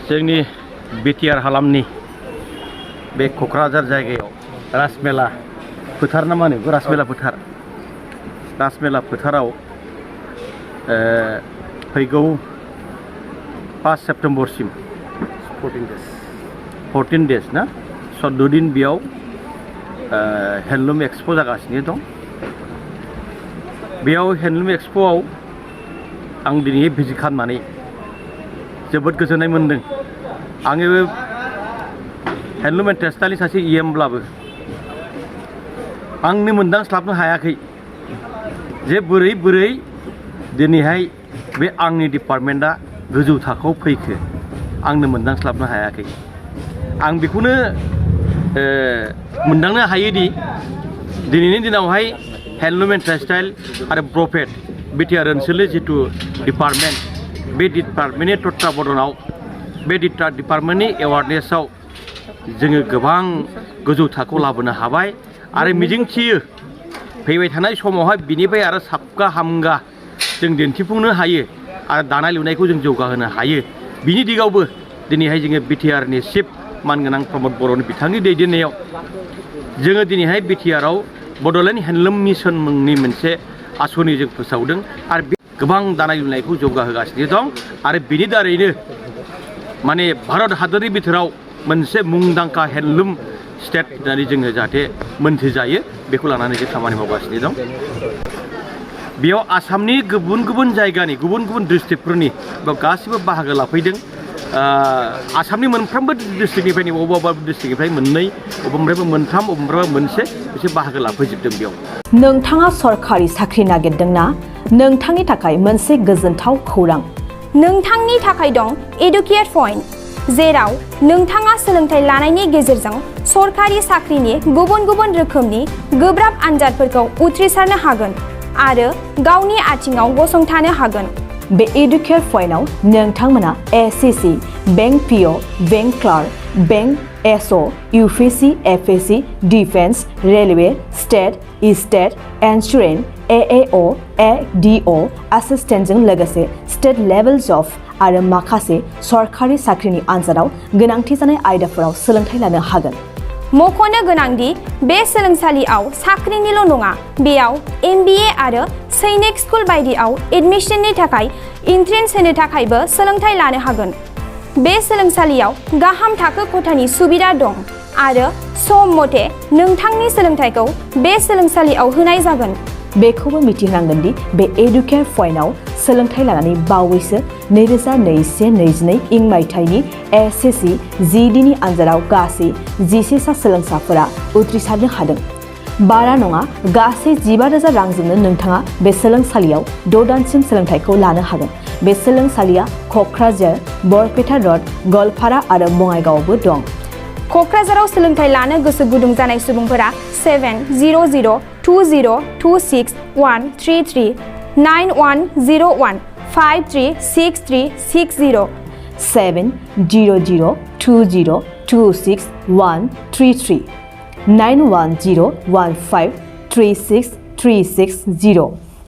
जोंनि बिटिआर हालामनि बे क'क्राझार जायगायाव राजमेला फोथार ना मा होनो राजमेला फोथाराव फैगौ 5 सेप्तेम्बरसिम 14 डेज ना 14 दिन बेयाव हेन्डलुम एक्सप' जागासिनो दं। बेयाव हेन्डलुम एक्सप'आव आं दिनै भिजिट खालामनानै जोबोद गोजोननाय मोन्दों। आङो हेन्डलुम टेक्सटाइलनि सासे इएमब्लाबो आंनो मोनदांस्लाबनो हायाखै जे बोरै दिनैहाय बे आंनि डिपार्टमेन्टआ गोजौ थाखोआव फैखो आंनो मोनदांस्लाबनो हायाखै। आं बेखौनो मोनदांनो हायोदि दिनैनि दिनावहाय हेन्डलुम टेक्सटाइल आरो प्रफेट बिटिआर ओनसोलनि जिथु डिपार्टमेन्ट बे डिपार्टमेन्टनि तत्वाबधानाव बे डिपार्टमेन्टनि एवारनेसाव जोङो गोबां गोजौ थाखोआव लाबोनो हाबाय आरो मिजिंथियो फैबाय थानाय समावहाय बिनिफ्राय आरो साबगा हामगा जों दिन्थिफुंनो हायो आरो दानाय लुनायखौ जों जौगाहोनो हायो। बिनि दिगावबो दिनैहाय जोङो बिटिआरनि चिफ मानगोनां प्रमद बर'नि बिथांनि दैदेननायाव जोङो दिनैहाय बिटिआरआव बड'लेण्ड हेन्डलुम मिशन मुंनि मोनसे आसनि जों फोसावदों आरो गोबां दानाय लुनायखौ जौगाहोगासिनो दं आरो बिनि दारैनो माने भारत हादरनि बिथोराव मोनसे मुंदांखा हेन्डलुम स्टेट होननानै जोङो जाहाथे मोनथिजायो बेखौ लानानै जों खामानि मावगासिनो दं। बेयाव आसामनि गुबुन जायगानि गुबुन डिस्ट्रिक्टफोरनि बेयाव गासिबो बाहागो लाफैदों। आसामनि मोनफ्रोमबो डिस्ट्रिक्टनिफ्रायनो बबेबा डिस्ट्रिक्टनिफ्राय मोननै बबेनिफ्रायबो मोनथाम बबेनिफ्रायबो मोनसे बिसोर बाहागो लाफैजोबदों बेयाव। नोंथाङा सरकारि साख्रि नागिरदोंना? नोंथांनि थाखाय मोनसे गोजोनथाव खौरां। नोंथांनि थाखाय दं एडुकेट पइन्ट, जेराव नोंथाङा सोलोंथाइ लानायनि गेजेरजों सरकारि साख्रिनि गुबुन रोखोमनि गोब्राब आनजादफोरखौ उथ्रिसारनो हागोन आरो गावनि आथिङाव गसंथानो हागोन। बे एडुकेट पइन्टआव नोंथांमोना SSC, bank PO, bank clerk, bank SO, UPSC, FSC, defence, railway, state insurance, AAO, ADO एसिस्टेन्टजों लोगोसे स्टेट लेभेल जब आरो माखासे सरकारि साख्रिनि आनजादाव गोनांथि जानाय आयदाफोराव सोलोंथाइ लानो हागोन। मख'नो गोनांदि बे सोलोंसालियाव साख्रिनिल' नङा, बेयाव MBA आरो सैनिक स्कुल बायदियाव एडमिशननि थाखाय एन्ट्रेन्स होनो थाखायबो सोलोंथाइ लानो हागोन। बे सोलोंसालियाव गाहाम थाखो खथानि सुबिदा दं आरो सम मथे नोंथांनि सोलोंथाइखौ बे सोलोंसालियाव होनाय जागोन। बेखौबो मिथिनांगोन दि बे एडुकेट पइन्टआव सोलोंथाइ लानानै बावैसो 2021-22 मायथाइनि एसएससि GDनि आनजादाव गासै 11 सा सोलोंसाफोरा उथ्रिसारनो हादों। बारा नङा, गासै 15,000 रांजोंनो नोंथाङा बे सोलोंसालियाव 6 दानसिम सोलोंथाइखौ लानो हागोन। बे सोलोंसालिया क'क्राझार, बरपेटा र'ड, गवालपारा आरो बङाइगावआवबो दं। क'क्राझाराव सोलोंथाइ लानो गोसो गुदुं जानाय सुबुंफोरा 700-226-133 9101-536360 700-226-133 9101536360